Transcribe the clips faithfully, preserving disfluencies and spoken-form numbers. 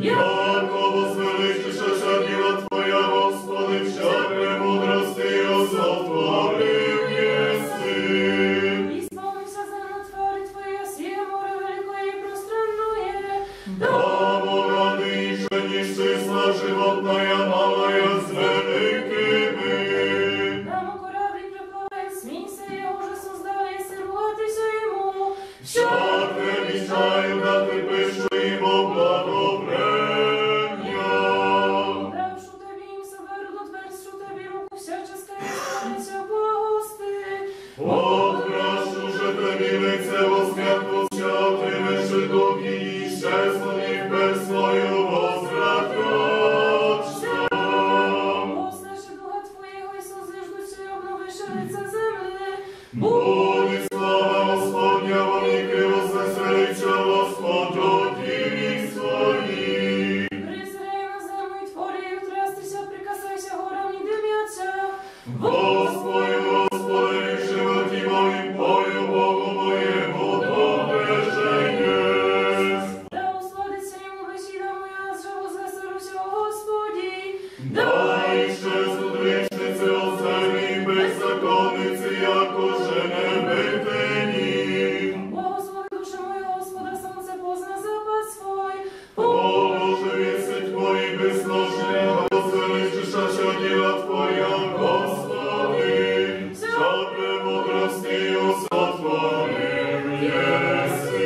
Яко возвеличиша ся діла Твоя, Господи, вся премудрость сотворив єси. И сповнив ся землю творы Твоєї, сіє море великоє и пространноє. Да бо рады ище ніж числа животная малая з великыми. Да му кораблі приплавають, смійся його, же создав єси, ругати ся йому. Всяк віщаю дати пищу їм во благовремя. Дав шу тебі їм соберу, дотверз шу тебі руку, всяческа єси, ся благости. Отвращу же тебі лице во святости, а отримиш и дух її, щезнуть и вперв свою возвратять ся. Послеши духа Твоєго и созиждуть ся, и обновиш лице земли. Буде слава Господня во вікы, возвеселить ся Господь у ділі своїй. Призирай на землю и творі, и трясти ся, прикасай ся горам и димять ся. Воспою, Господи, в животі моїм, пою Богу моєму, добре же єст. Да усладить ся йому бесіда моя, же возвеселю ся у Господі. Да іщезнуть грішниці од землі, беззаконниці, якоже не быти їм. Благослови, душе моя, Господа, сонце позна запад свой. Положив єси тьму и безноші, возвеличиша ся діла Твоя, Господи, вся премудрость сотворив єси.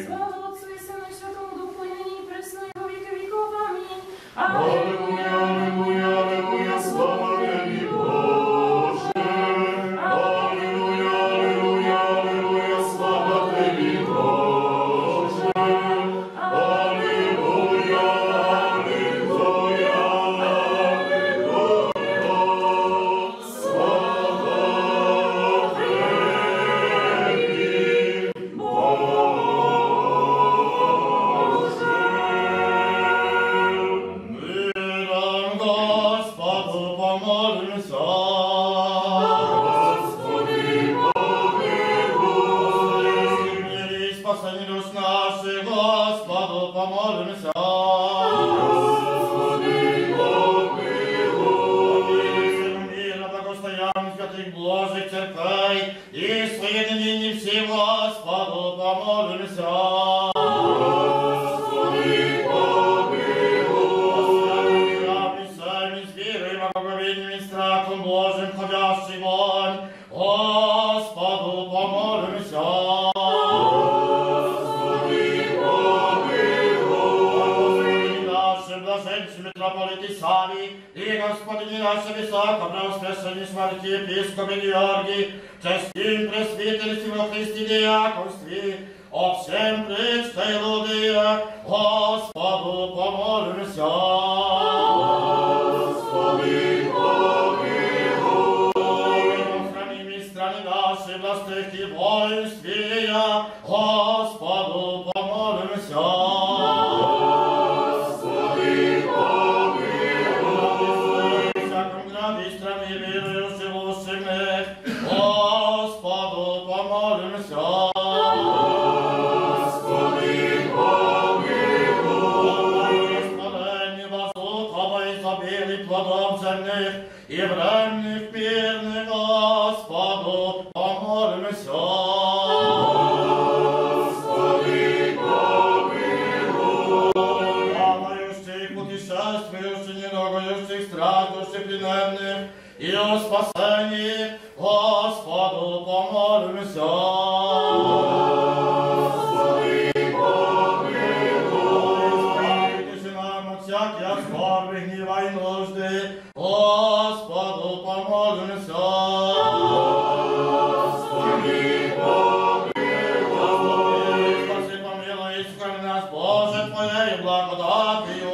Слава Отцу и Сыну и Святому Духу, и нині, и присно, и во вікы віков. Амінь. Алілуя, алілуя, алілуя, слава Тебі, Боже. Алілуя, алілуя, алілуя, слава Тебі, Боже. Алілуя, алілуя, алілуя, слава Тебі, Боже. Миром Господу помолимся. Господи, помилуй. Мир и спасение душ наших, Господу помолимся. Господи, помилуй. Мира, благостояние святых Божьих церквей, и соединение всех, Господу помолимся. Господи, помилуй. Всеми с вірою, благоговінням и страхом Божьим ходящих вонь, Господу помолимся. Господи, помилуй. Наши блаженніші митрополиты Савій, и Господині наше высокопреосвященніші архиєпископы Георгій, честні пресвітеры во Христі, діяконстві, о всем пречтелуде, Господу помолимся. Господи, помилуй. Охрани ми страны нашей, властей и воинстві, Господу помолимся. Господи, помилуй. Всяком граді страны вірующих, живущих в них, Господу помолимся. Господи, помилуй. Господи, возлюб изобилие плодов земных, и временных мирных, Господу помолимся. Господи, помилуй. Падающих, путешествующих, недугующих, страждущих, плененных, и о спасении, Господу помолимся. Господи, помилуй. Избавитеся нам от всякой скорби, гнева и нужды, Господу помолимся. Господи, помилуй. Спаси, помилуй и сохрани нас, Боже, Твоєю благодатию.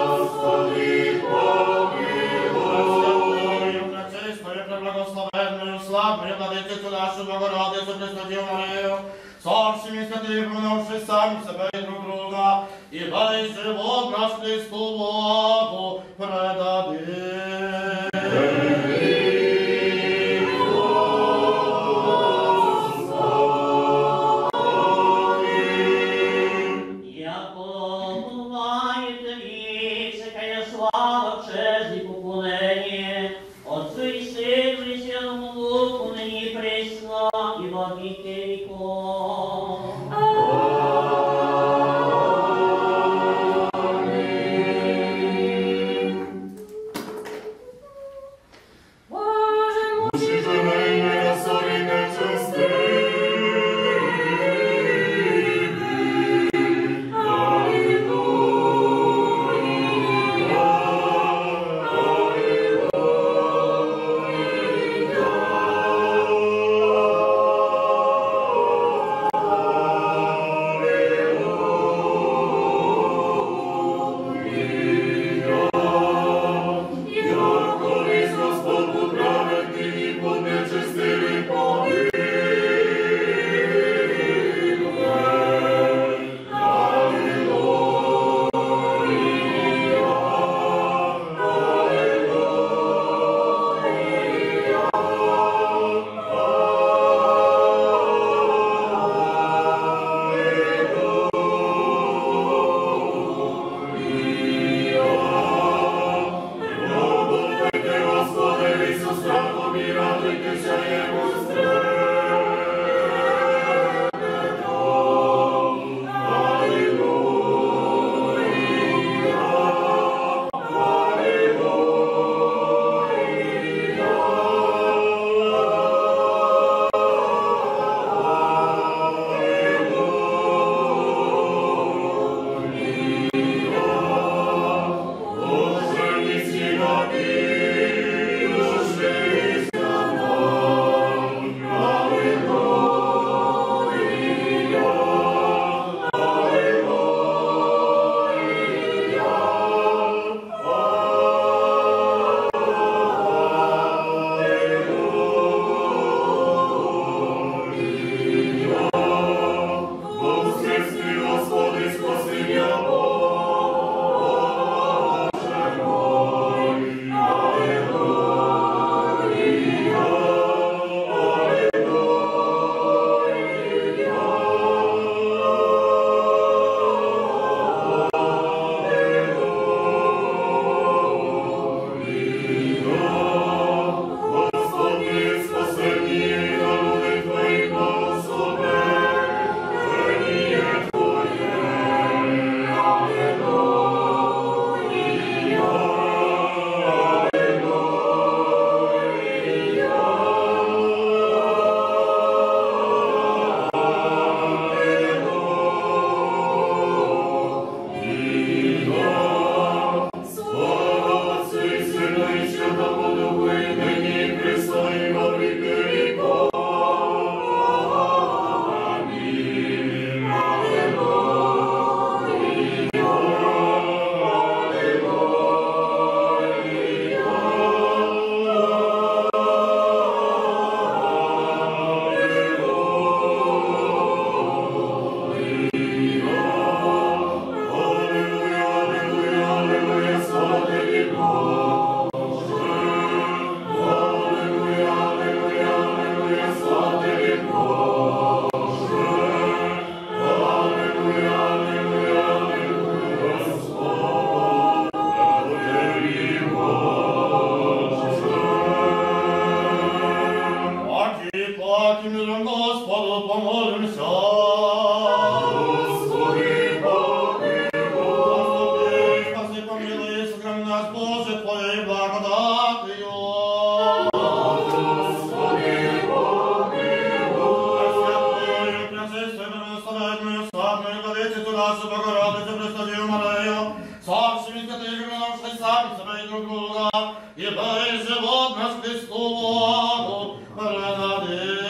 Господи, помилуй. Пресвятою, пречистою, преблагословенною, славною Владычицю нашу Богородицю Пресвятую Марию, со всіми святыми, помянувши самі себе и друг друга, и весь живот наш Христу Богу предадим. Я віков. Боже, мучи же мене, ясови нечестивих. Алілуя, алілуя. Паки, паки, миром Господу помолимся. Господи, помилуй. Заступи, спаси, помилуй, сохрани нас, Боже, Твоєю благодатью. Господи, помилуй. Пресвятую, пречистую, благословенную, славную Владычицю нашу Богородицю Пресвятую Марию, со всіми святыми, миловавши самі себе і друг друга, і весь живот наш Христу Богу предадим.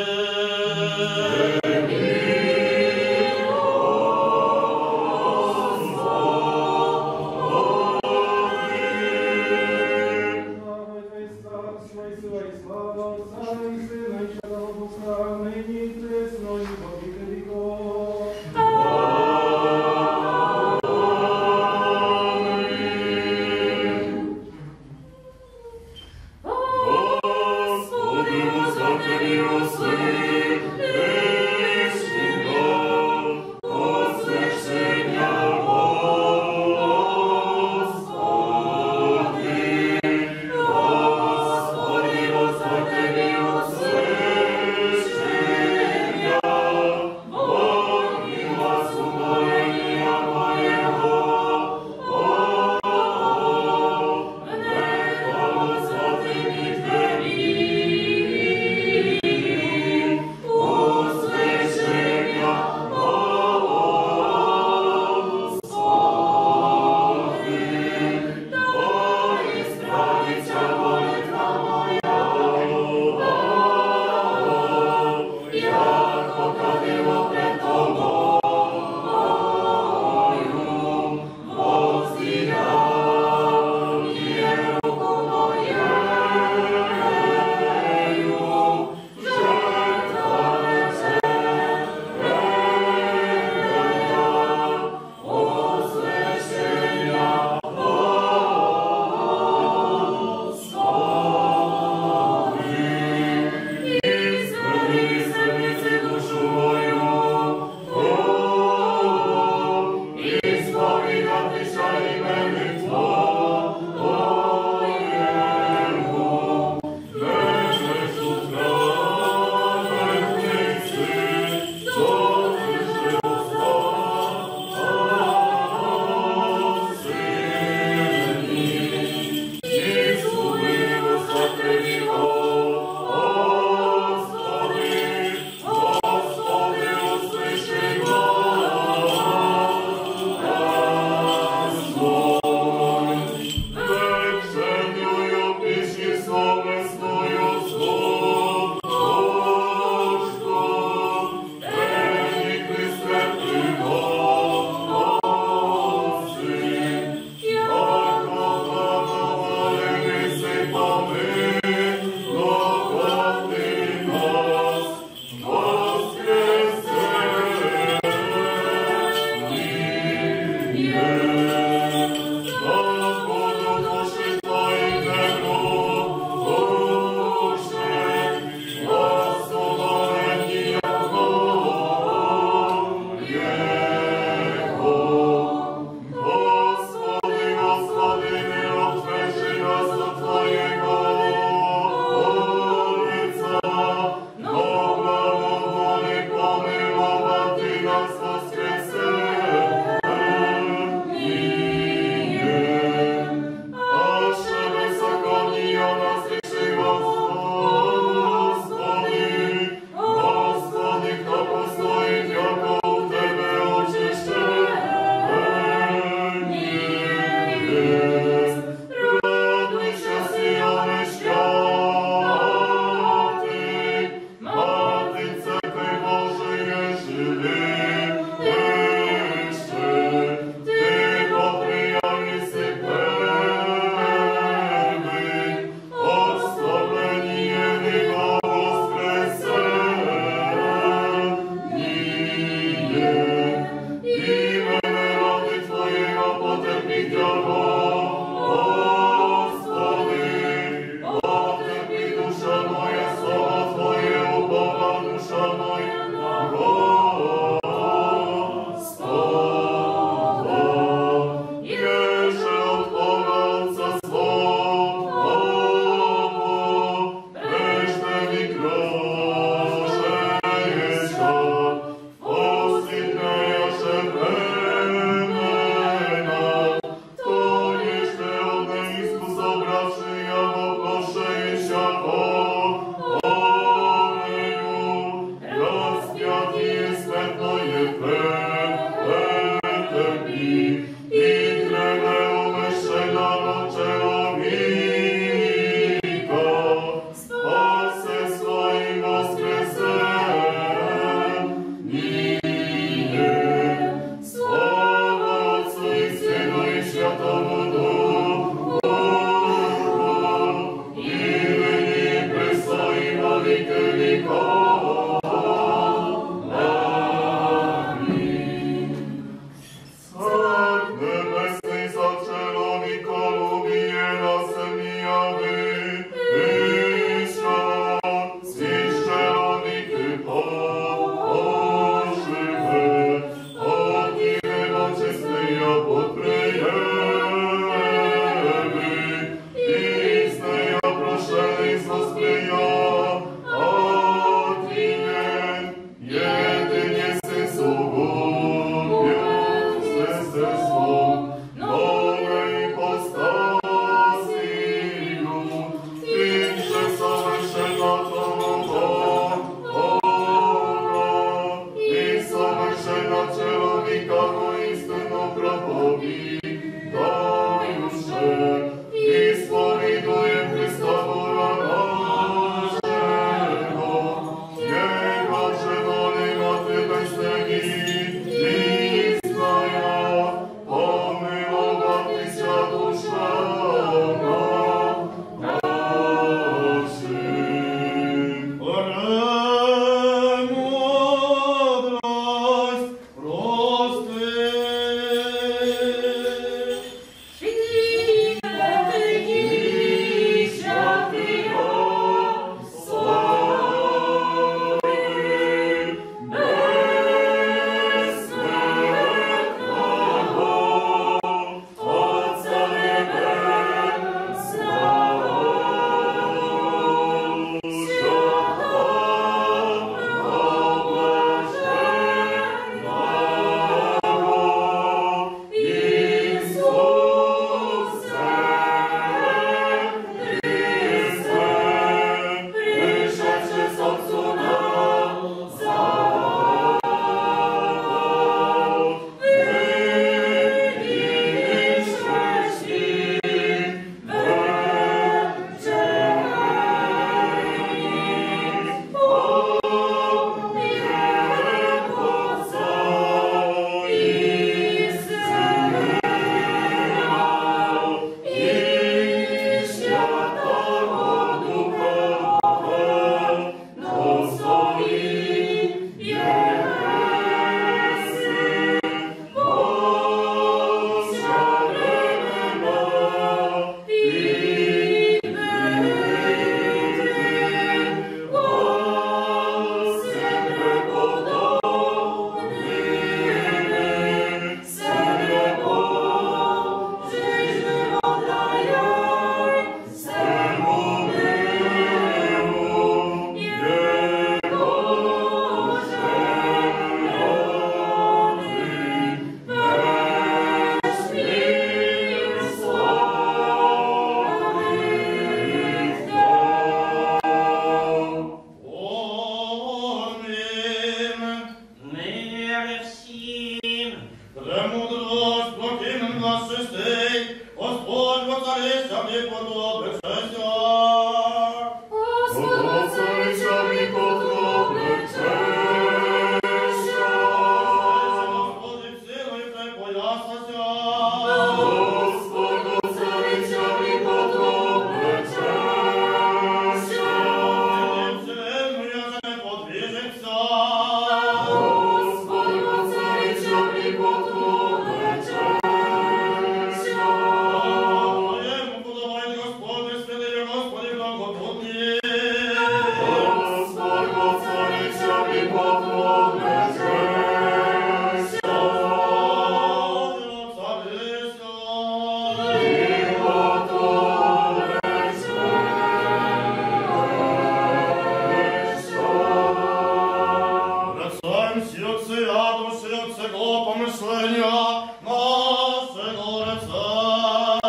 сия души, от сего помышленія нашего речем.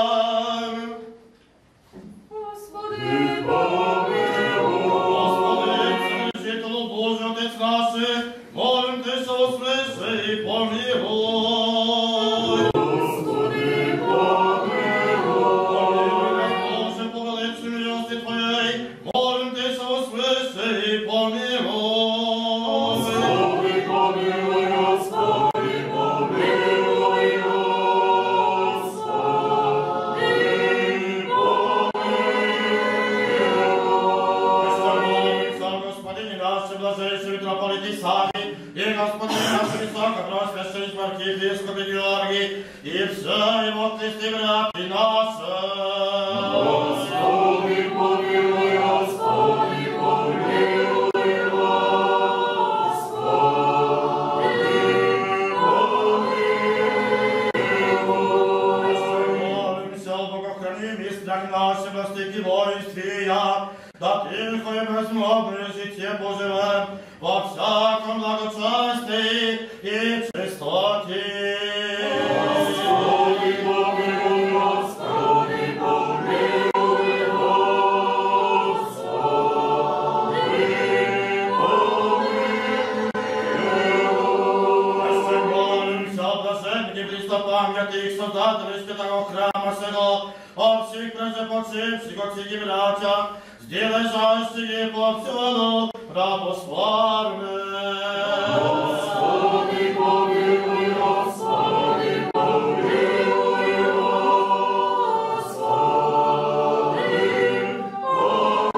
Господи, помилуй. Господи, Вседержителю Божий, Отець наш, молим Тя, услыши и помилуй. Господи, помилуй. Помилуй нас, Боже, по великой милости Твоей, молим Тя, услыши и помилуй. Господи, помилуй, Господи, помилуй, Господи, помилуй. Ще молим за Господині нашей блаженнейшей митрополиті Саві и Господині нашей высокопреосвященнейшей архиепископі Георгії, и всей мокрости братії нашей. Господи, помилуй, Господи, помилуй, Господи, помилуй. Молимся о богохранимій страні нашей, владыки воинствія, да тихо и безмолвно житіє поживе во всяком благочестии и чистоти. Господи, помилуй, Господи, помилуй, Господи, помилуй. Ще молимся о блаженных и престопамятных создателях святого храма сего, о всіх прежде почивших отцях и братях, здесь лежащих и повсюду православных. Господи, помилуй, Господи, помилуй, Господи, помилуй.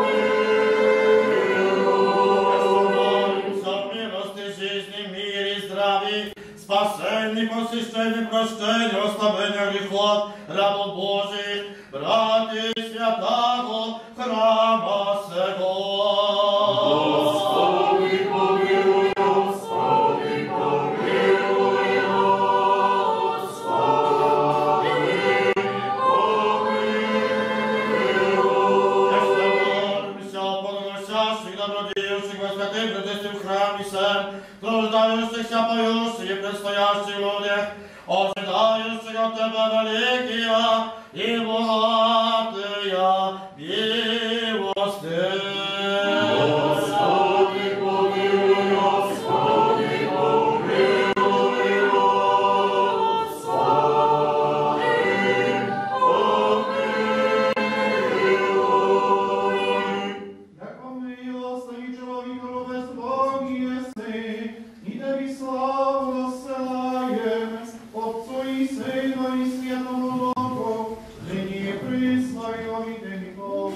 Молимся о милости, жизни, мире и здравия, спасения, посвящения, прощения, оставления грехов рабов Божих, братів святого храма сего. Господи, помилуй, Господи, помилуй, Господи, помилуй. Ще молимся о плодоносящих, добродіющих во святым Божественным храме сем, труждающихся, поющих и предстоящих людях, ожидающих от Тебе великої и богатої милости. Господи, помилуй, Господи, помилуй, Господи, помилуй. Яко милостивый и чоловіколюбец Бог єси, и Тебі славу досилаєме, Отцу и Сину и Святому Духу, нині и присно и во віки віков.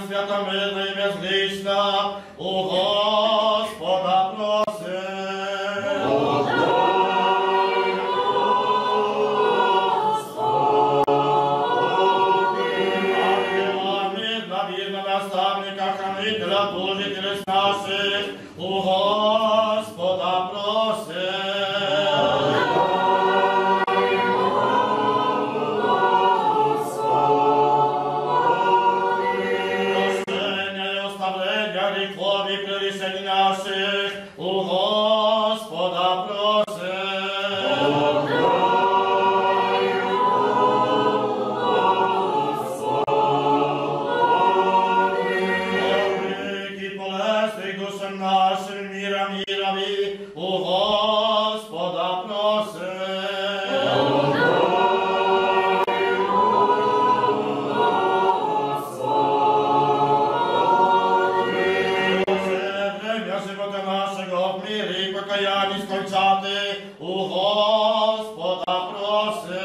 Свята, мирна і безгрішна, у Господа проси. Ангела мирна, вірна наставника, хранителя душ і тілес наших, у Господа проси. Прощення і оставлення гріхов і прегрішень наших, у Господа проси. Віки полезли душам нашим миром і мирові, у Господа проси. Боже, время живота нашого в мирі і покаянні скончати, у Господа проси.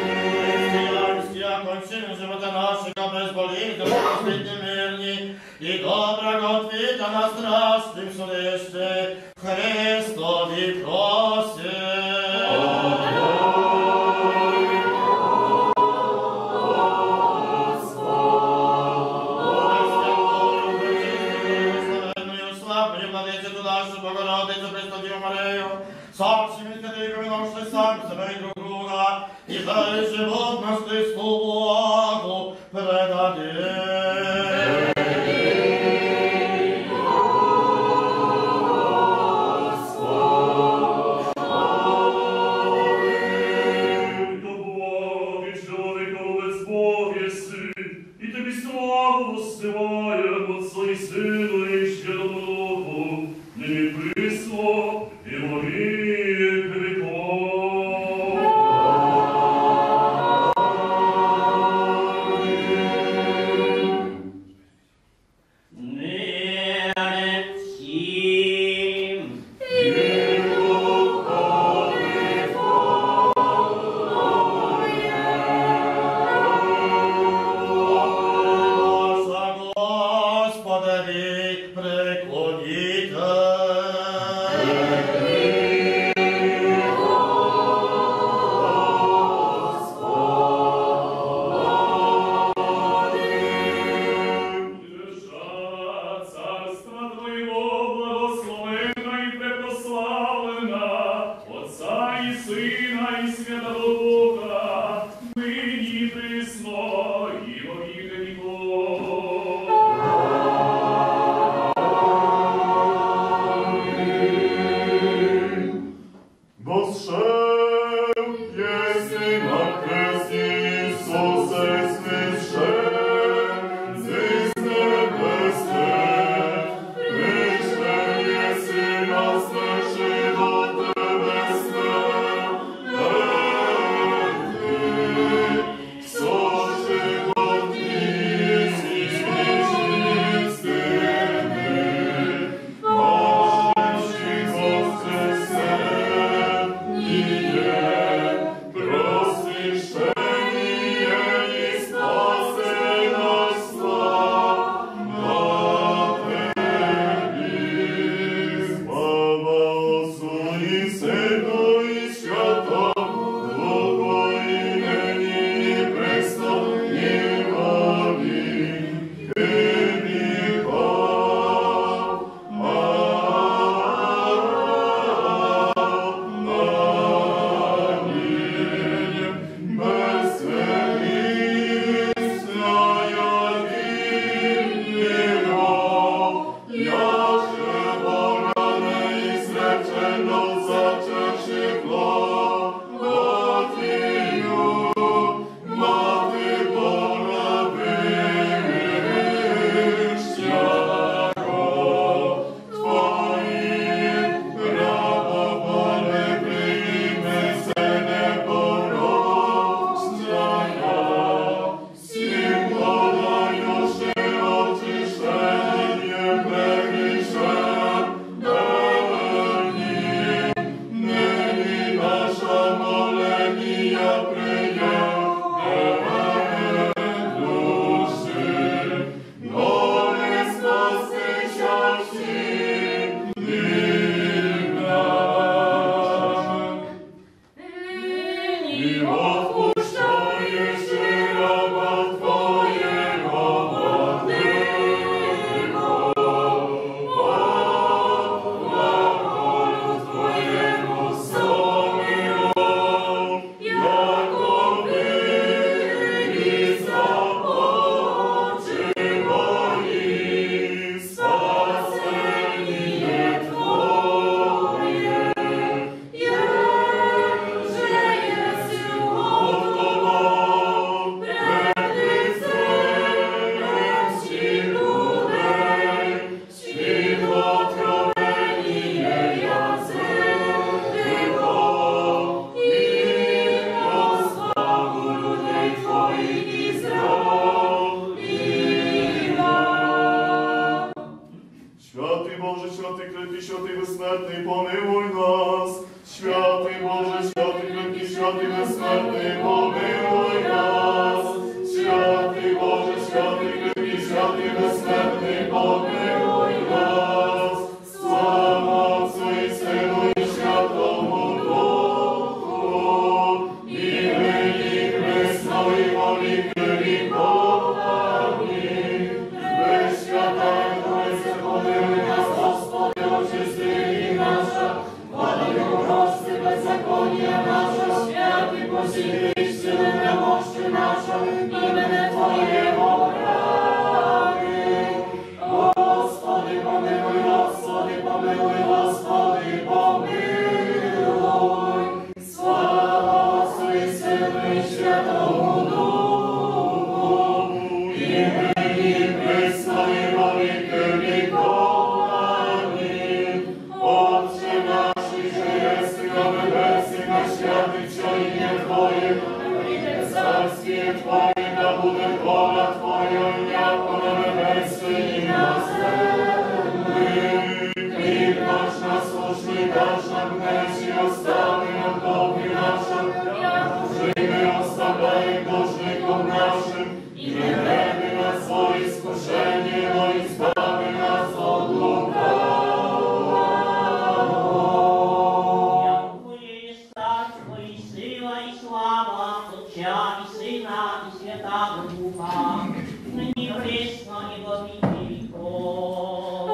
Християнські кончини живота нашого безболізно, просвітні, мирні і доброго отвіта на страшнім судищі, Христови проси. Славною, славною владицю нашу Богородицю Пресвятую Марію, со всіма святыми, поминувши самі себе і друг друга, і весь живот наш Христу Богу предадим. Бог і чоловіковець Бог єси, і тобі славу воссилаєм, Отцу і Сину і Святому Духу, нині, присно і во віки віков. Амінь. Мир всім. Господеві преклоніте. Держава царства Твоєго благословена і препрославлена, Отця і Сина і Святого Духа, нині і присно і во віки віков. Амінь. Дошел єси на хрест, Ісусе, спасше з небес, пришел єси нас лишити до Тебе. Слава Отцу і Сину і Святому Духу, і нині, і присно, і во віки віков. Амінь. Безсмертная віра, яже ворами зречено, зачавши плотію, Мати Бога вищого, Твоїх правопоклонників прийми се непорочная, всім подаючи очищеніє прегрішень, нині, нас. Святый Боже, святый крепкий, святый безсмертный, помилуй нас. Святый Боже, святый крепкий, святый безсмертный, помилуй нас. Слава Отцу и Сыну и Святому Духу, и ныне, и присно, и во веки веков. Аминь. Пресвятая Троица, помилуй нас, Господи, очисти гріхи наши, водою прости беззаконія наши, святый посіти исціли немощи наши, імене Твоєго ради. Господи, помилуй, Господи, помилуй, Господи, помилуй. Слава Отцу и Сыну и Святому Духу, и ныне, и присно, и во веки веков. Аминь. Отче наш, иже єси на небеси, да святит ся имя Твоє, да придет царствие Твоє, да будет воля Твоя, яко на небеси и на земли. Хліб наш насущный даш нам днесь, и остави нам долги наши, як и мы оставляем должником нашим, и не введи нас во искушение, но избави нас от лукавого. Яко Твоє є царство, и сила, и слава, Отця, и Сына, и Святаго Духа, нині, присно, и во веки веков.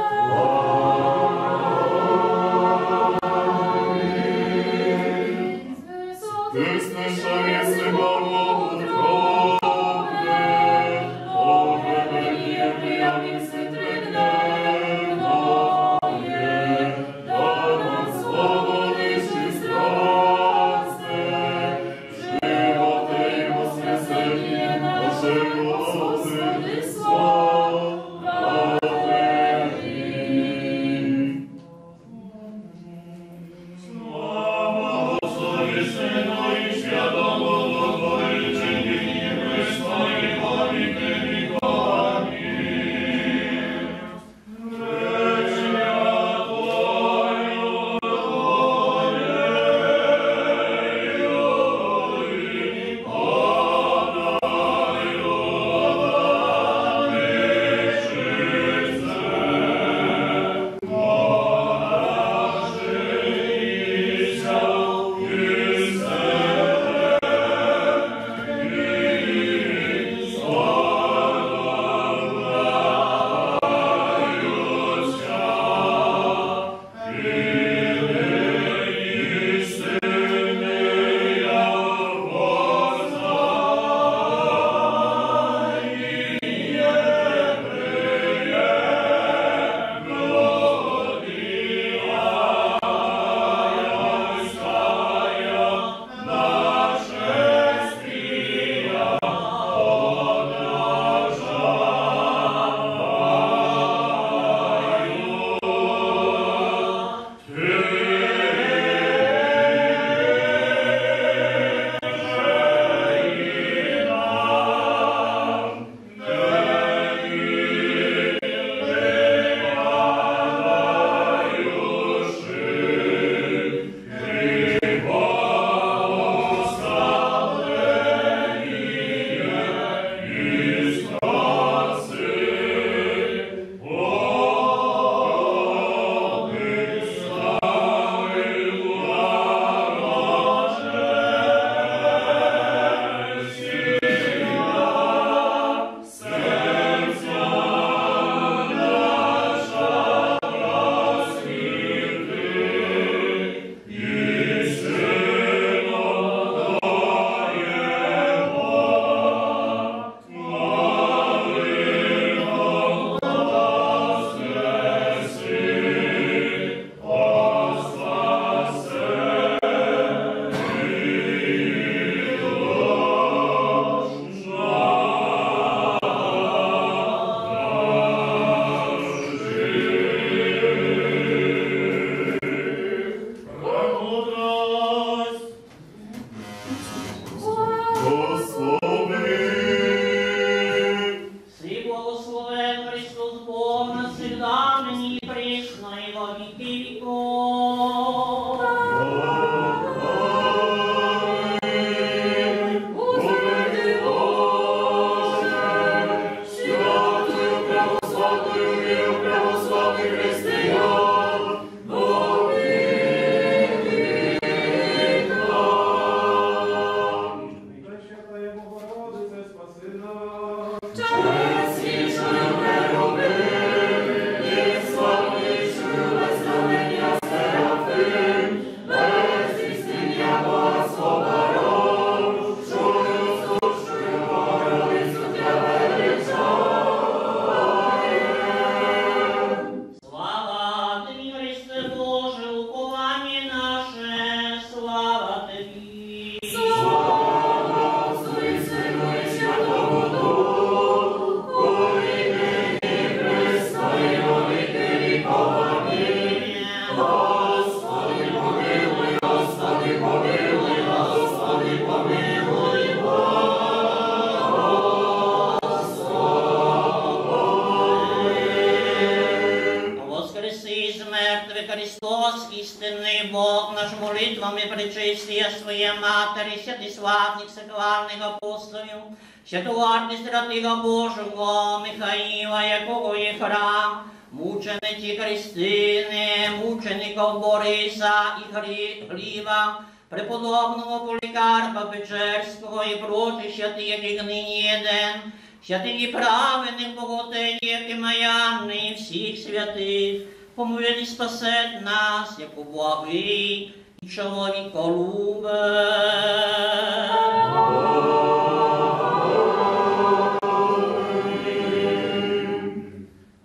наш молитвами пречистия своєї Матери, святых славных сакральных апостолів, святого архістратига Божого Михаїла, якого є храм, мучениці Христины, мучеників Бориса і Грі-, Гліба, преподобного Полікарпа Печерського і прочих святых, якых нині єден, святых і праведных боготерів, і Маріанны, і всіх святых, помилуй і спасет нас, як благый і чоловіколюбный.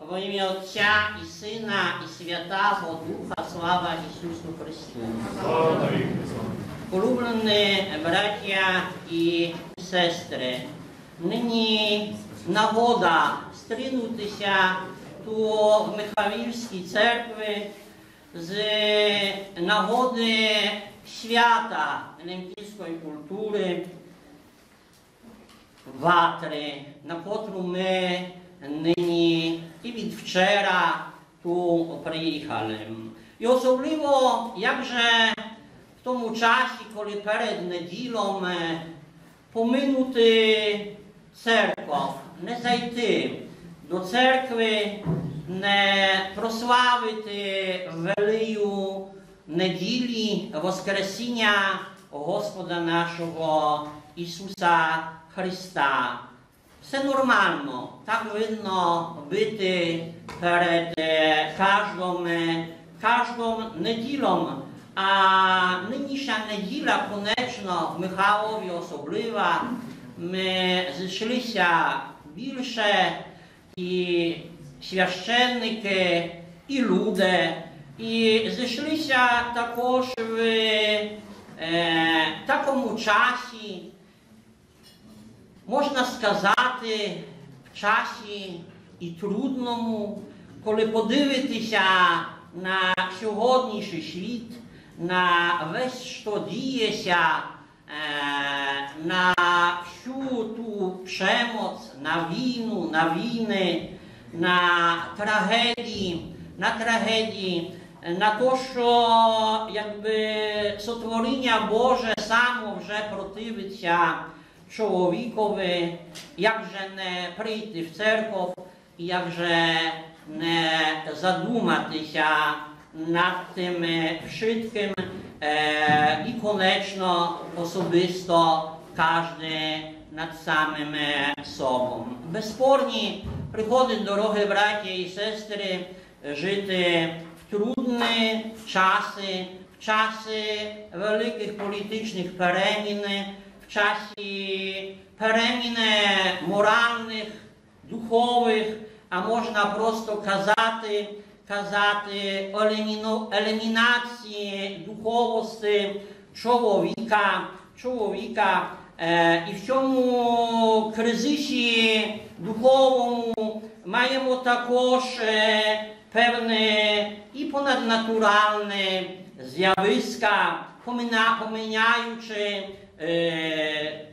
Во імя Отця і Сына і Святого Духа. Слава Ісусу Христу. Полюблені братя і сестры, нині нагода стрінутися ту в Михайлівській церкви з нагоды свята лемківської културы, ватры, на котру мы нині і від вчера ту приїхали. І особливо, як же в тому часі, коли перед неділом, е, поминути церков, не зайти до церкви, не прославити велию неділі Воскресіня Господа нашого Ісуса Христа. Всьо нормално, так видно быти перед, е, каждом, е, каждом неділом. А нынішня неділя, конечно, в Михайлові особлива. Мы зышлися більше, і священникы, і люде, і зышлися також в, е, такому часі, можна сказати, в часі і трудному, коли подивитися на сьогоднішній світ, на весь, што діє ся, е, на всю ту пшемоц, на війну, на війны, на трагедії, на трагедії, на то, што якбы сотворіня Боже само вже противить ся чоловікови, як же не прийти в церков, як же не задумати ся над тым вшыткым, е, і, конечно, особисто каждый над самым, е, собом. Безспорні, приходить, дорогы братя і сестры, жыти в трудні часы, в часы великых політичных перемін, в часі перемін моралных, духовых, а можна просто казати, казати о еліміно-, елімінації духовости чоловіка, чоловіка, е, і в сьому кризисі духовому маєме також, е, певны і понаднатуралны зявиска, помина-, поминяючи, е,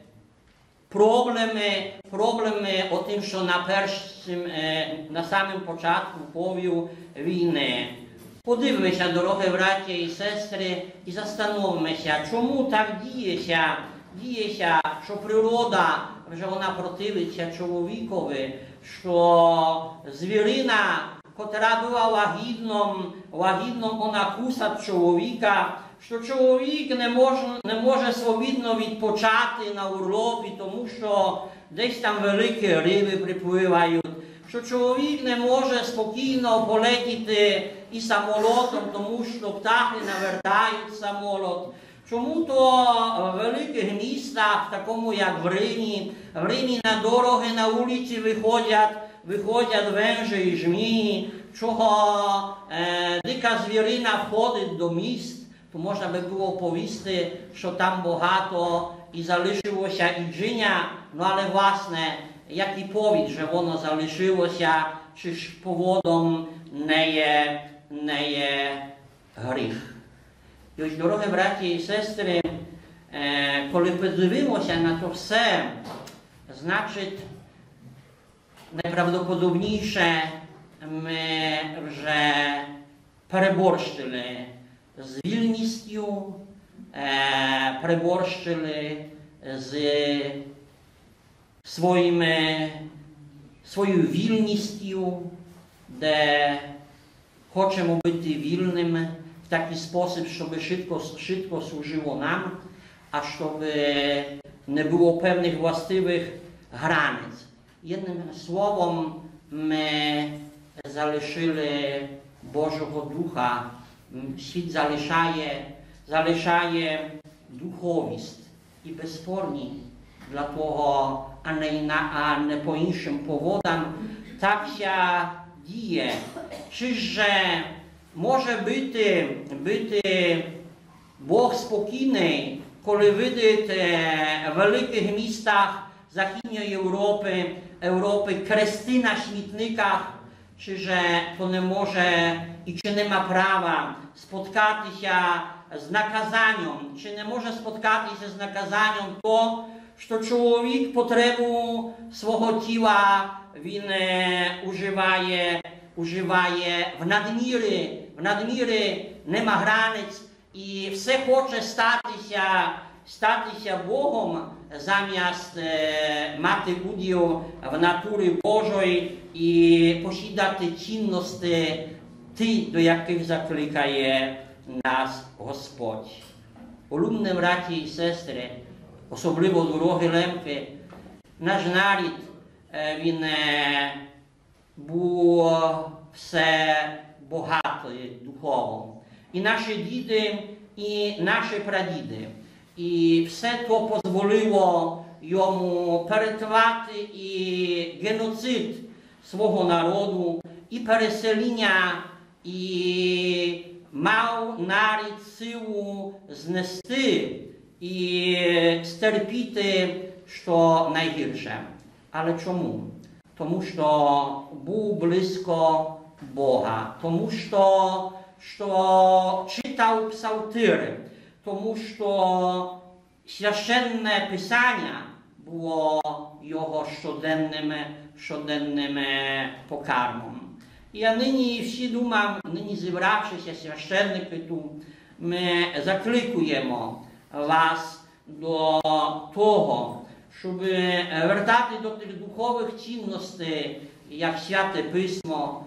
проблемы, проблемы о тым, што на першым, е, на самым початку повів війны. Подивме ся, дорогы братя і сестры, і застановме ся, чому так діє ся, діє ся, што природа вже она противить ся чоловікови, што звірина, котра была лагідном, лагідном, она кусат чоловіка, што чоловік не мож-, не може свобідно відпочати на урлопі, тому што десь там великі рыбы припливають, што чоловік не може спокійно полетіти і самолотом, тому што птахы навертають самолот. Чому то в великых містах, такому як в Римі, в Римі на дорогы, на улиці выходять, выходять венжі і жмії, чого, е, дика звірина входить до міст, то можна бы было повісти, што там богато і залишило ся і джиня, но але власне, як і повіт, же воно залишило ся, чи ж поводом не є, не є гріх. І ось, дорогы братя і сестры, е, коли подивимо ся на то все, значить, найправдоподобніше мы вже переборщили, з вільністю, е, переборщили з своїми, своєю вільністю, де хочемо быти вільныма в такый спосіб, щоб шытко, шытко служило нам, а щоб не было певных властивых границ. Єдным словом, мы залишили Божого Духа. М, світ залишає, залишає духовіст. І безспорні для того, а не, ина- а не по іншым поводам, так ся діє. Чыже може быти, быти Бог спокійный, коли видите в великых містах Західньої Європы, Європы кресты на смітниках, чыже то не може і чы не ма права споткати ся з наказаньом, чы не може споткати ся з наказаньом то, што чоловік потребу свого тіла він, е, уживає, уживає в надмірі, в надмірі, не ма границ, і все хоче стати ся, стати ся Богом, заміст, е, мати уділ в натурі Божой і посідати цінности ті, до якых закликає нас Господь. Улюблені братя і сестры, особливо дорогы Лемкы, наш нарід, е, він, е, быв все богатый духово. І нашы діды, і нашы прадіды. І все то позволило йому перетвати і геноцид свого народу, і переселіня, і мав нарід силу знести і стерпіти, што найгірше. Але чому? Тому што быв близько Бога, тому што, што читав псалтиры, тому што Священне Писаня было його щоденным, щоденным покармом. Я нині всі думам, нині зібравши ся священникы ту, мы закликуємо вас до того, щоб вертати до тых духовых цінностей, як Святе Писмо,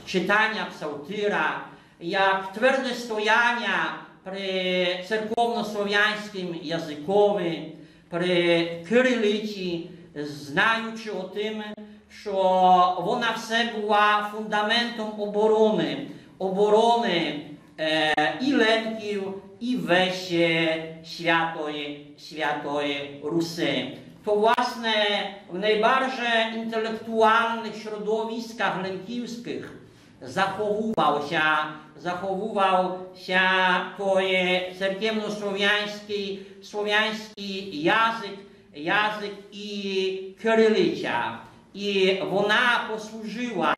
читаня псалтира, як тверде стояня при церковнославянськым языкови, при кирилиці, знаючи о тым, што вона все была фундаментом обороны, обороны, е, і Лемків, і весь, е, святой, святой Руси. То, власне, в найбарже інтелектуалных сродовисках лемківскых заховував ся, заховував ся той церковнославянськый, славянськый язык, язык і кирилиця. І вона послужила,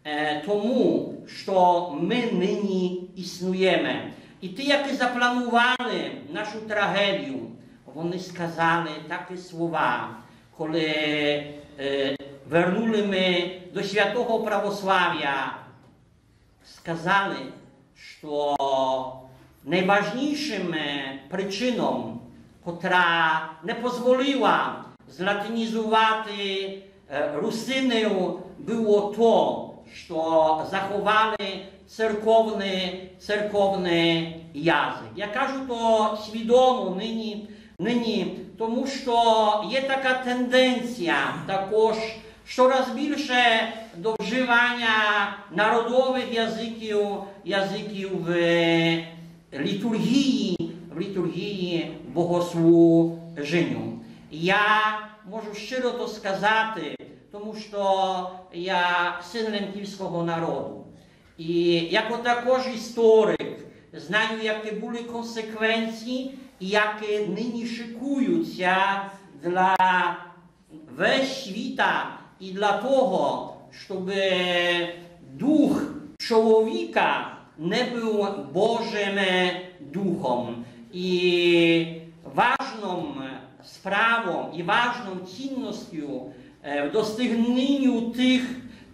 е, тому, што мы нині існуєме. І ті, які запланували нашу трагедію, вони сказали такі слова, коли, е, вернули мы до святого православя, сказали, што найважнішым, е, причином, котра не позволила златинізувати, е, русинів, было то, што заховали церковный, церковный язык. Я кажу то свідомо нині, нині, тому што є така тенденція також щораз більше до вживаня народовых языків, языків в літурґії, в літурґії богослуженю. Я можу щиро то сказати, тому што я син лемківского народу. І як також історик знаю, які были консеквенції і які нині шыкують ся для весь світа і для того, щоб дух чоловіка не быв Божым духом. І важном справом, і важном цінностю, е, в достигненню тых,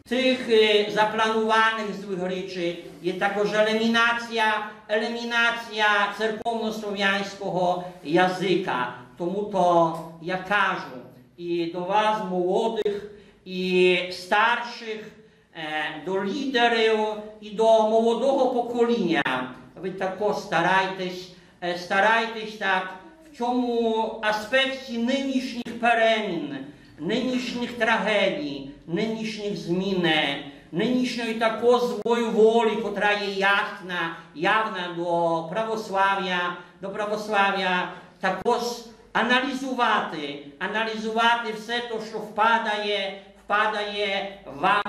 тых, е, заплануваных злых речей є також елімінація, елімінація церковнославянського языка. Тому то я кажу і до вас, молодых, і старшых, е, до лідерів, і до молодого поколіня. Вы також старайтесь, е, старайтесь так, в цьому аспекті нынішніх перемін, нынішніх трагедій, нынішніх змін, нынішньої також злої волі, котра є ясна, явна до православя, до православя, також аналізувати, аналізувати все то, што впадає, впадає вам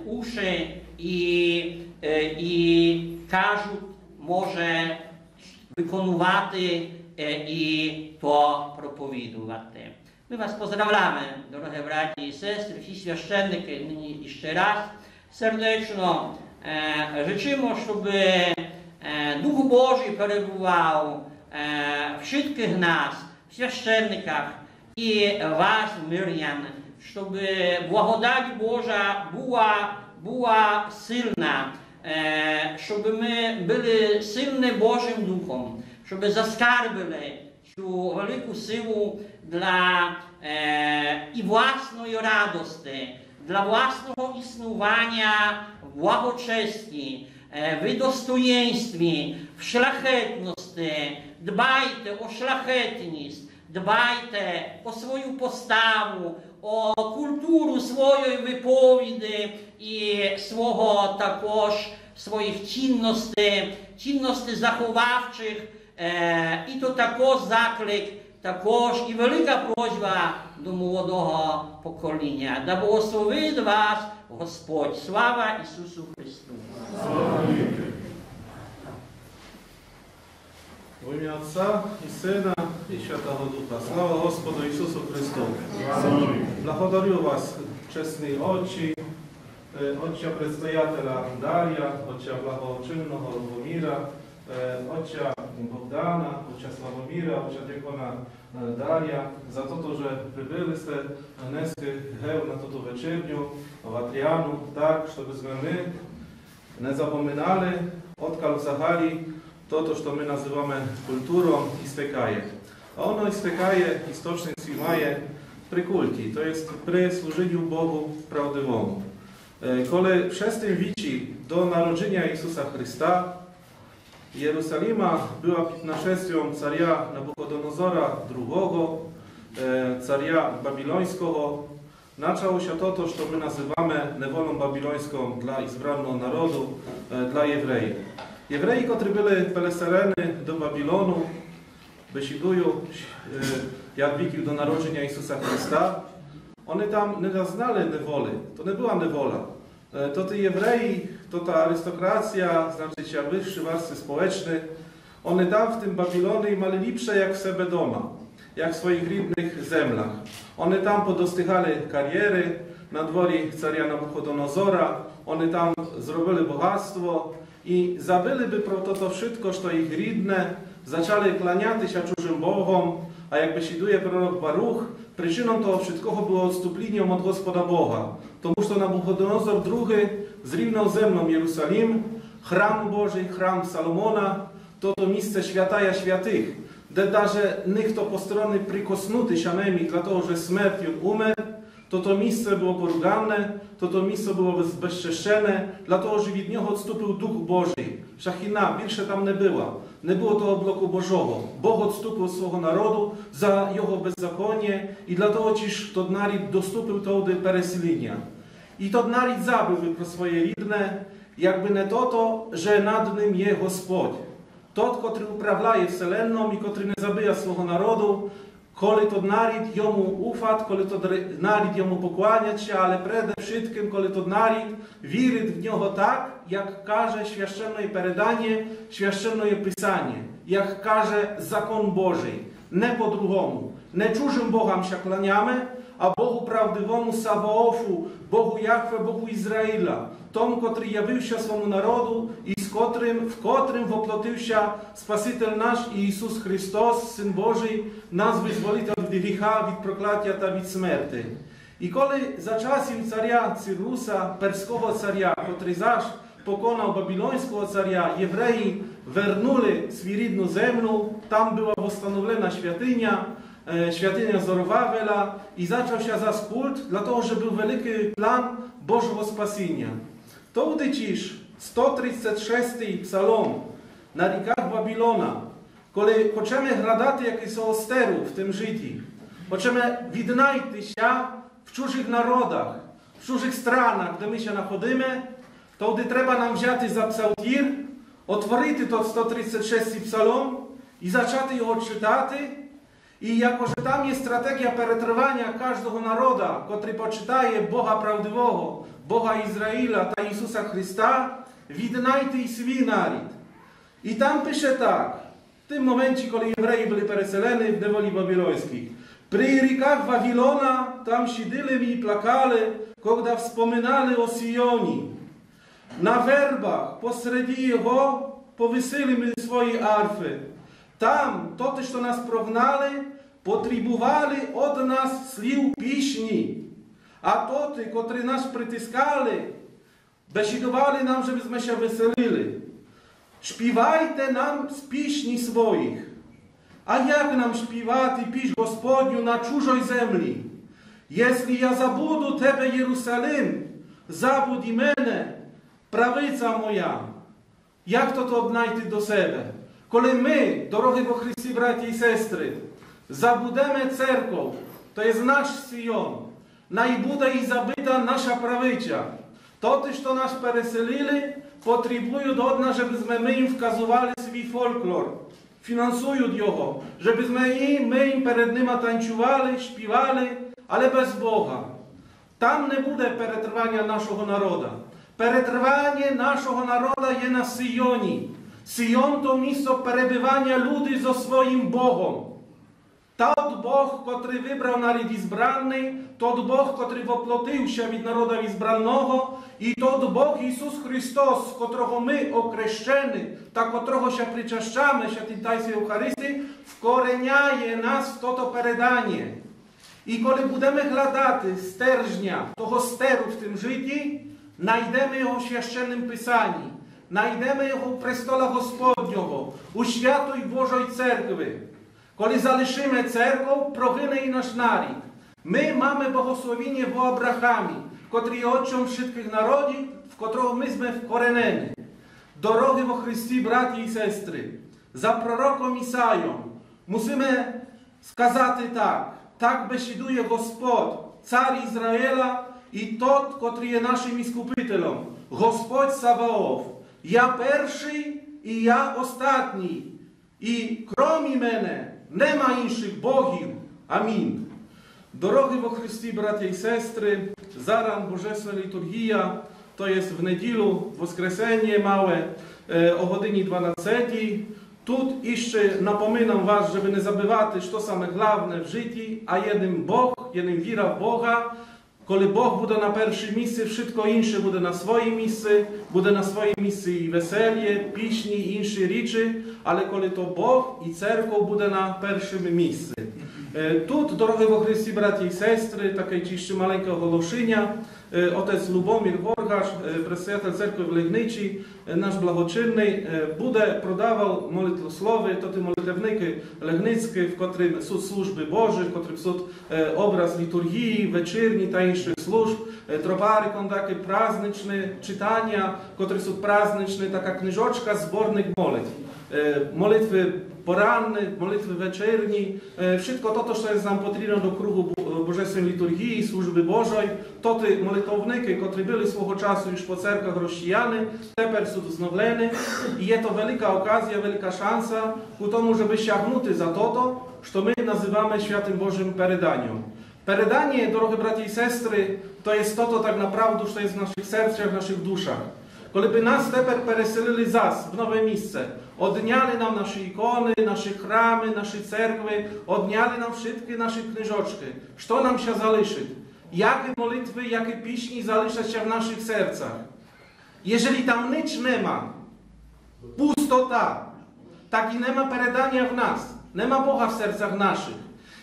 в уші і, е, і кажуть, може выконувати, е, і то проповідувати. Мы вас поздравляме, дорогы братя і сестры, всі священникы, нині іщи раз сердечно, е, жычыме, штоб, е, Дух Божый перебував, е, в вшыткых нас, в священниках і вас, мирян, штоб благодать Божа была, была сильна, е, штоб мы были сильны Божым Духом, штоб заскарбили цю велику силу для, е, і власної радости, для власного існуваня в благочесті, е, в достоїнстві, в шляхетности. Дбайте о шляхетность, дбайте о свою поставу, о културу своєї выповіди і свого також, своїх цінностей, цінностей заховавчих, е, і то також заклик, також і велика просьба до молодого поколіня. Да благословить вас Господь. Слава Ісусу Христу! Во імя Отця і Сына і Святого Духа. Слава Господу Ісусу Христу! Благодарю вас, чесні отці, е, отця предстоятеля Дарія, отця благочинного Любоміра, е, отця Богдана, отця Славоміра, отця дякона, е, Дарія, за то, же прибыли сте днеска гев на туту вечерню, в Атріану, так, штоб зме мы не запоминали, одкаль взагалі тото, што мы называме културом, істекає. А оно істекає, істочник свій має при култі, то єст при служыню Богу правдивому. Е, коли в шестым віці до народжыня Ісуса Христа Єрусалима была під нашестьом царя Набуходонозора другого, е, царя Бабилонського, начало ся тото, што мы называме неволом бабилонськом для ізбраного народу, е, для євреїв. Євреї, котры были переселены до Бабилону, бесідую, е, як віків до народжыня Ісуса Христа, они там не зазнали неволі, то не была неволя. Е, то тоты євреї, то та аристокрація, значыт, ся высшы варствы сполечны, они там в тым Бабилоні мали ліпше, як в себе дома, як в своїх рідных землях. Они там подостигали карєры на дворі царя Набуходонозора, они там зробили богатство і забыли бы про тото вшытко, што їх рідне, зачали кланяти ся чужым богом, а як бесідує пророк Барух, причыном того вшыткого было одступліня од Господа Бога, тому што Набуходонозор другый зрівнав землом Єрусалим, храм Божый, храм Соломона, тото місце святая святых, де даже нихто посторонній прикоснути ся не міг, для того, же смертю умер, тото місце было поругане, тото місце было без-, безчещене, для того, же від нього одступив Дух Божый. Шахіна більше там не была. Не было того облоку Божого. Бог одступив свого народу за його беззаконіє і для того, чіж тот нарід доступив товды переселіня. І тот нарід забыв бы про своє рідне, якбы не тото, же над ним є Господь. Тот, котрый управляє вселенном і котрый не забыва свого народу, коли тот нарід йому уфат, коли тот ре-, нарід йому покланят ся, але преде вшыткым, коли тот нарід вірит в нього так, як каже священноє переданіє, священноє писаніє, як каже закон Божый, не по-другому. Не чужым богам ся кланяме, а Богу правдивому Саваофу, Богу Яхве, Богу Ізраїля, тому, котрый явив ся свому народу і з котрым, в котрым воплотив ся Спаситель наш Ісус Христос, Син Божый, наш Вызволитель від гріха, від проклятя та від смерти. І коли за часів царя Цируса, перського царя, котрый заш поконав бабілонського царя, євреї вернули свій рідну землю, там была восстановлена святыня, е, святыня Зоровавела, і зачав ся зас культ, для того, же быв великый план Божого спасіня. Товды тіж сто тридцять шестый псалом на ріках Бабілона, коли хочеме глядати якысь остеру в тым житї, хочеме віднайти ся в чужых народах, в чужых странах, де мы ся находиме, товды треба нам взяти за псалтір, отворити тот сто тридцять шестый псалом і зачати його читати. І якоже там є стратеґія перетрваня каждого народа, котрый почитає Бога правдивого, Бога Ізраїля та Ісуса Христа, віднайти й свій нарід. І там пише так, в тым моменті, коли євреї были переселени в неволі бабілонській: При ріках Вавилона там сиділи мы і плакали, когда вспоминали о Сіонї. На вербах посреди його повисили мы свої арфы. Там тоты, што нас прогнали, потребували од нас слів піснї. А тоты, котры нас притискали, бесідували нам, жебы сьме ся веселили. Співайте нам з піснї своїх. А як нам співати піснь Господню на чужой землї? Єсли я забуду тебе, Єрусалим, забудь і мене, правиця моя. Як тото однайти до себе? Коли мы, дорогы во Христі братя і сестры, забудеме церков, то єст наш Сіон, най буде і забыта наша правиця. Тоты, што нас переселили, потребуют од нас, жебы сьме мы їм вказували свій фолклор, фінансуют його, жебы сьме і мы їм перед нима танцювали, співали, але без Бога. Там не буде перетрваня нашого народа. Перетрваня нашого народа є на Сіонї. Сіон то місто перебываня люди зо своїм Богом. Тот Бог, котрый выбрав нарід ізбранный, тот Бог, котрый воплотив ся від народа ізбраного, і тот Бог Ісус Христос, з котрого мы окрещены, та котрого ся причащаме, ся тим тайстой Євхаристії, вкореняє нас в тото переданя. І коли будеме глядати стержня того стеру в тым житї, найдеме його в Священным Писанї, найдеме його у престолах Господнього, у святой Божой церкви. Коли залишиме церков, прогине і наш нарід. Мы маме благословіня во Абрахамі, котрый є отцьом вшыткых народів, в котрого мы сьме вкоренены. Дорогы во Христі, братя і сестры, за пророком Ісайом мусиме сказати так: так бесідує Господь, цар Ізраїля, і тот, котрый є нашым іскупителем, Господь Саваоф: Я першый і я остатній, і кромі мене нема іншых богів. Амін. Дорогы во Христі, братя і сестры, заран божественна літурґія, то єст в неділю, воскресеня мале, е, о годинї дванадцетій. Тут іщы напоминам вас, жебы не забывати, што саме главне в житї, а єден Бог, єден віра в Бога. Коли Бог буде на першым місци, вшытко інше буде на своїм місци, буде на своїм місци і веселє, піснї, і інші річы, але коли то Бог, і церков буде на першым місци. Е, тут, дорогы во Христі, братя і сестры, таке іщы маленьке оголошеня. Е, отець Любомір Горгаш, е, предстоятель церкви в Легничі, е, наш благочинный, е, буде продавав молитвослови, тоты молитевникы легницькы, в котрым сут службы Божы, в котрым сут, е, образ літурґії, вечірній та іншых служб, е, тропары, кондакы празничны, читаня, котры сут празничны, така книжочка, зборник молитв. Е, молитвы поранны, молитвы вечірні, е, вшытко тото, што єст нам потрібно до кругу бо-, божественной літурґії, службы Божой, тоты молитовникы, котры были свого часу юж по церквах розсіяны, тепер сут зновлены. І є то велика оказія, велика шанса ку тому, жебы сягнути за тото, што мы называме святым Божым переданьом. Переданя, дорогы братя і сестры, то єст тото так направду, што єст в нашых серцях, в нашых душах. Коли бы нас тепер переселили зас в нове місце, одняли нам нашы іконы, нашы храмы, нашы церкви, одняли нам вшыткы нашы книжочкы, што нам ся залишыт? Якы молитвы, якы піснї залишат ся в нашых серцах? Єжели там нич нема, пустота, так і нема переданя в нас, нема Бога в серцях нашых.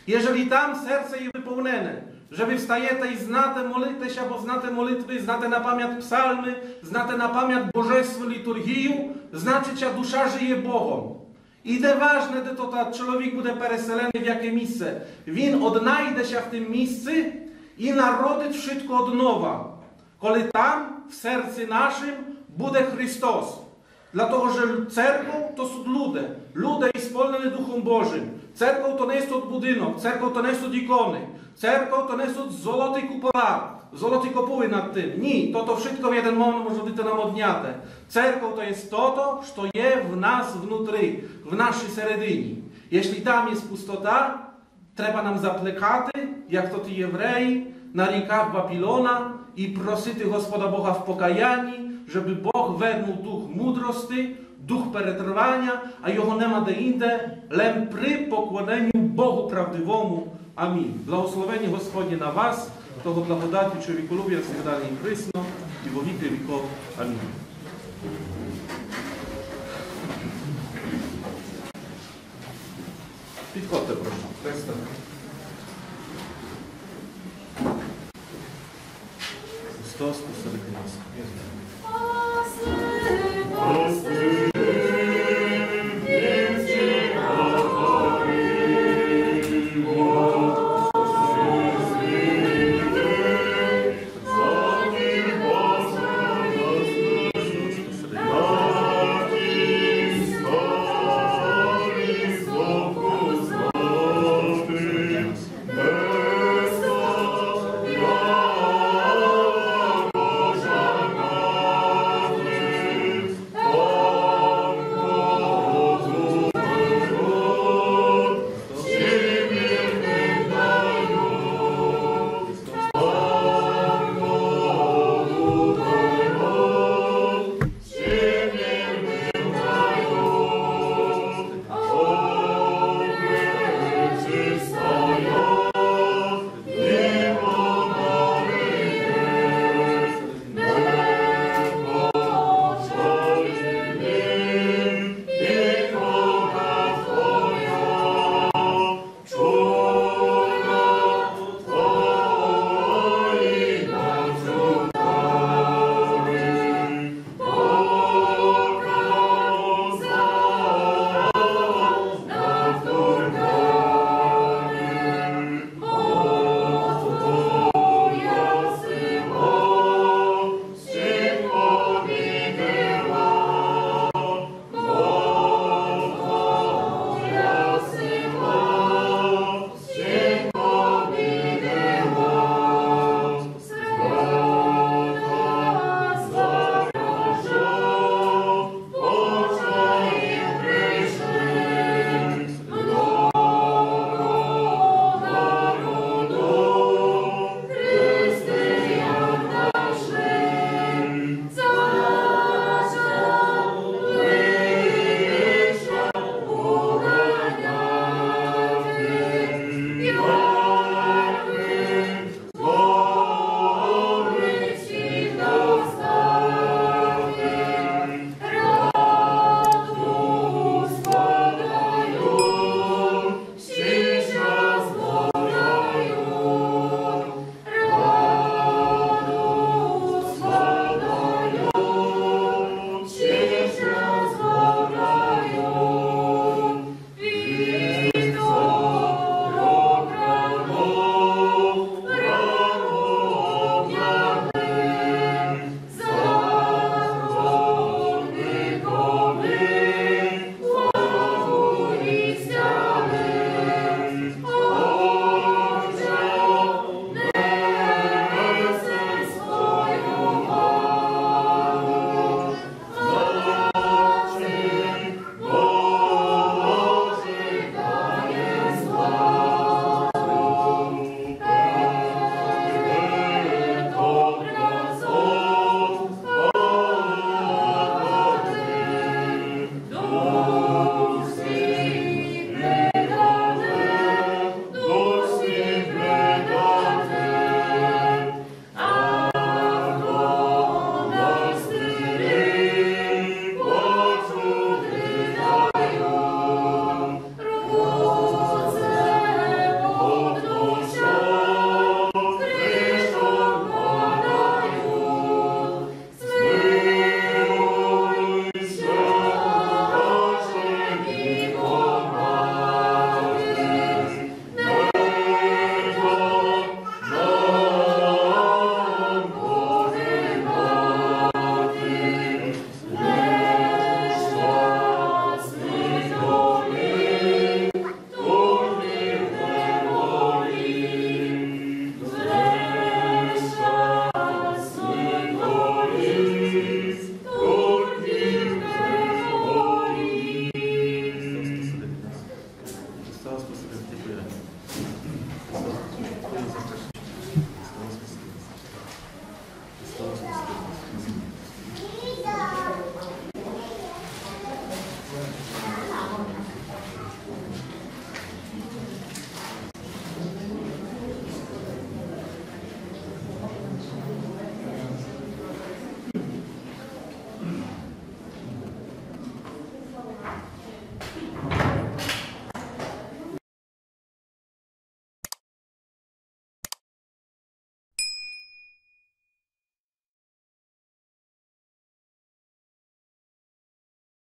Єжели там серце є выповнене Же вы встаєте и знате молити ся, бо знате молитвы, знате на памят псалмы, знате на памят божественну литургію, значыт ся душа жыє Богом. И не важне, де то та чоловік буде переселеный, в яке місце. Він однайде ся в тым місци и народит вшытко од нова. Коли там, в серци нашым, буде Христос. Для того, же церков то сут люде. Люде, исполнені Духом Божым. Церков то не сут будинок, церков то не сут іконы. Церков то не сут золоты купола, золоты копулы над тым. Ні, тото вшытко в єден момент може быти нам одняте. Церков то єст тото, што є в нас внутри, в нашій середині. Єсли там єст пустота, треба нам заплакати, як тоты євреї на ріках Вавилона, и просити Господа Бога в покаянї, жебы Бог вернув дух мудрости, дух перетрваня, а його нема де инде, лем при поклоненю Богу правдивому. Амін. Благословеня Господнє на вас, того благодати, чоловіколюбія, всегда и присно, и во вікы віков. Амін. Підходте, прошу. Христос посередині нас.